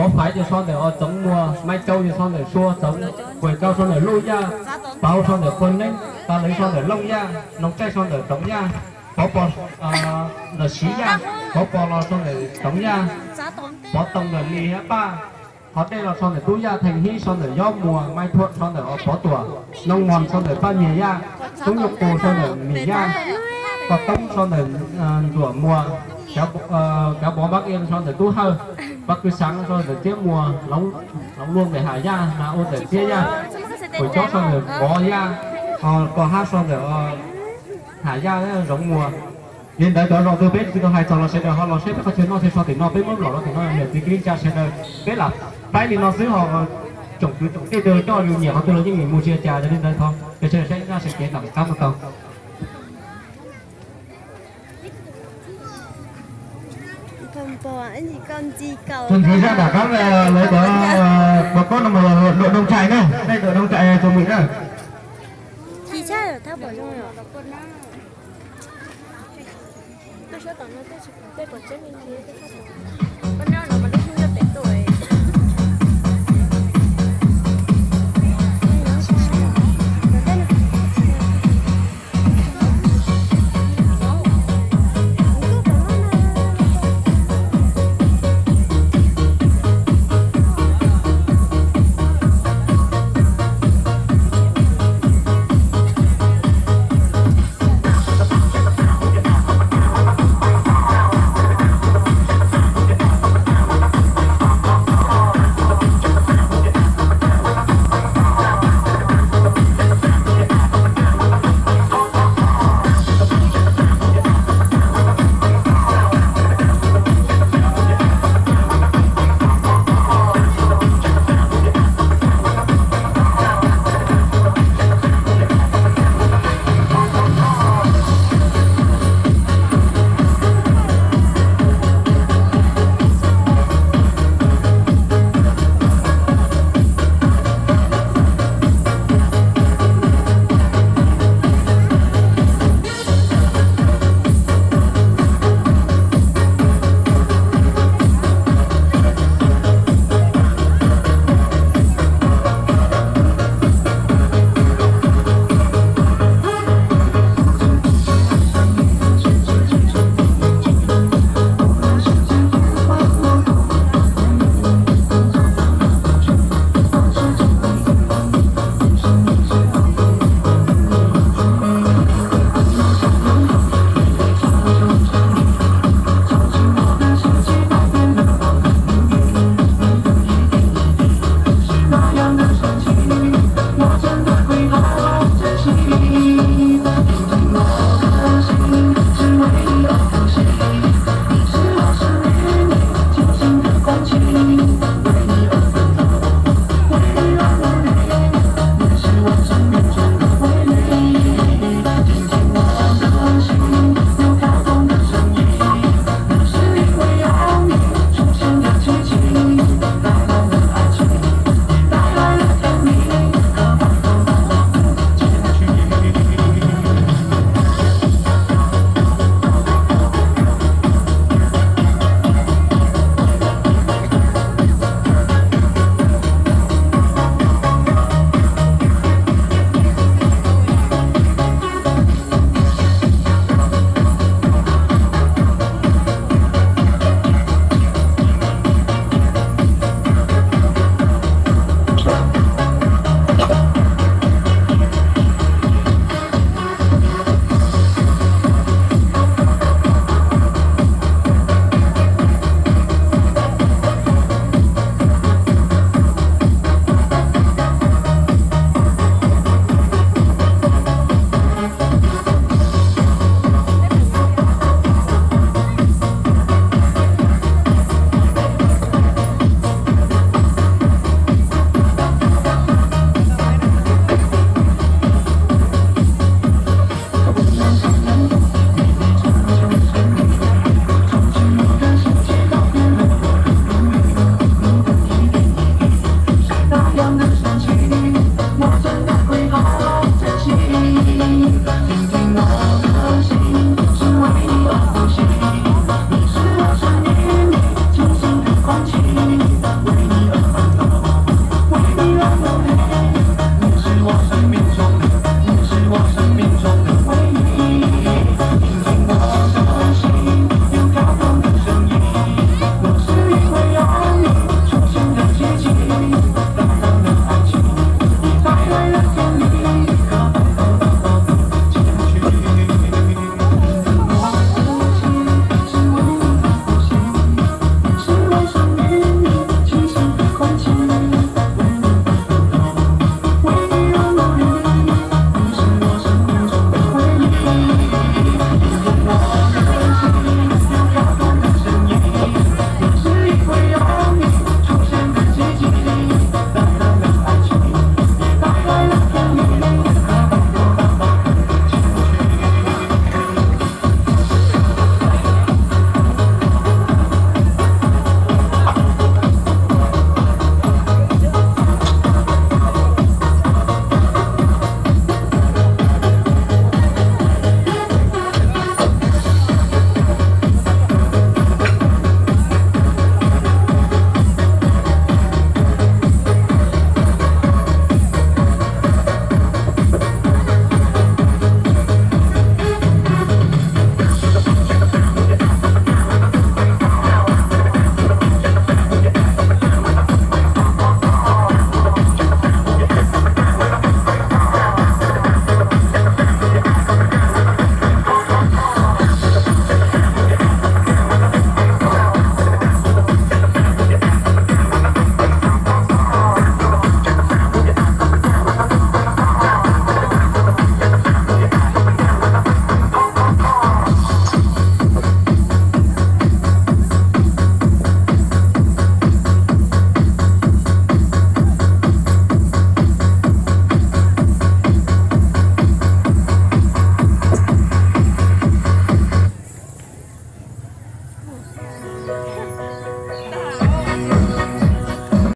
Pov Faiv ces so ntawm Txoov Muas, Maiv Cau ces so ntawm Sua Txoov, Kuam Kau so ntawm Luj Yaj, Pauv so ntawm Qhua Neeb, Ka Leev so ntawm Looj Yaj, Noog Tsaij so ntawm Toov Yaj, Pov Pos ntawm Siv Yaj, Pov Pos los so ntawm Toov Yaj, Pov Toog ntawm Lis Paj, Qhov Dej los so ntawm Tub Yaj, Theem Hib so ntawm Yob Muas, Maiv Thuam so ntawm Pov Tuam, Noog Mos so ntawm Paj Nyiag Yaj, Tub Nyuj Qus so ntawm Mim Yaj, Koj Toob so ntawm Ntxuam Muas, Kav Pov Npab Iab so ntawm Tub Hawj, Paj Kwj Xav so ntawm Txiab Muas, Loov Luaj ntawm Ham Yaj, Nas U ntawm Txiab Yaj, Kuam Cob so ntawm Pov Yaj, Koj Hab so ntawm Ham Yaj Zoov Muas. Li ntawd cov zaum twg peb tsis tau hais txog los sawv daws ho los saib peb qhov chaw noj chaw so tim no, peb muab lom rau tim no, niam txiv kwv tij neej tsa sawv daws, peb lam faib li no xwb ho, tsoom kwv tsoom tij twg coj yus nyiam qhov twg los yeej nyiam mus tsis ua cas. Yog li ntawd thov sawv daws saib zaj sawv kev nram qab no tau. Tus ntxiv zaj nram qab lawv cov pov kob no mas Doom Trai na, nej Doom Trai tus Mim na.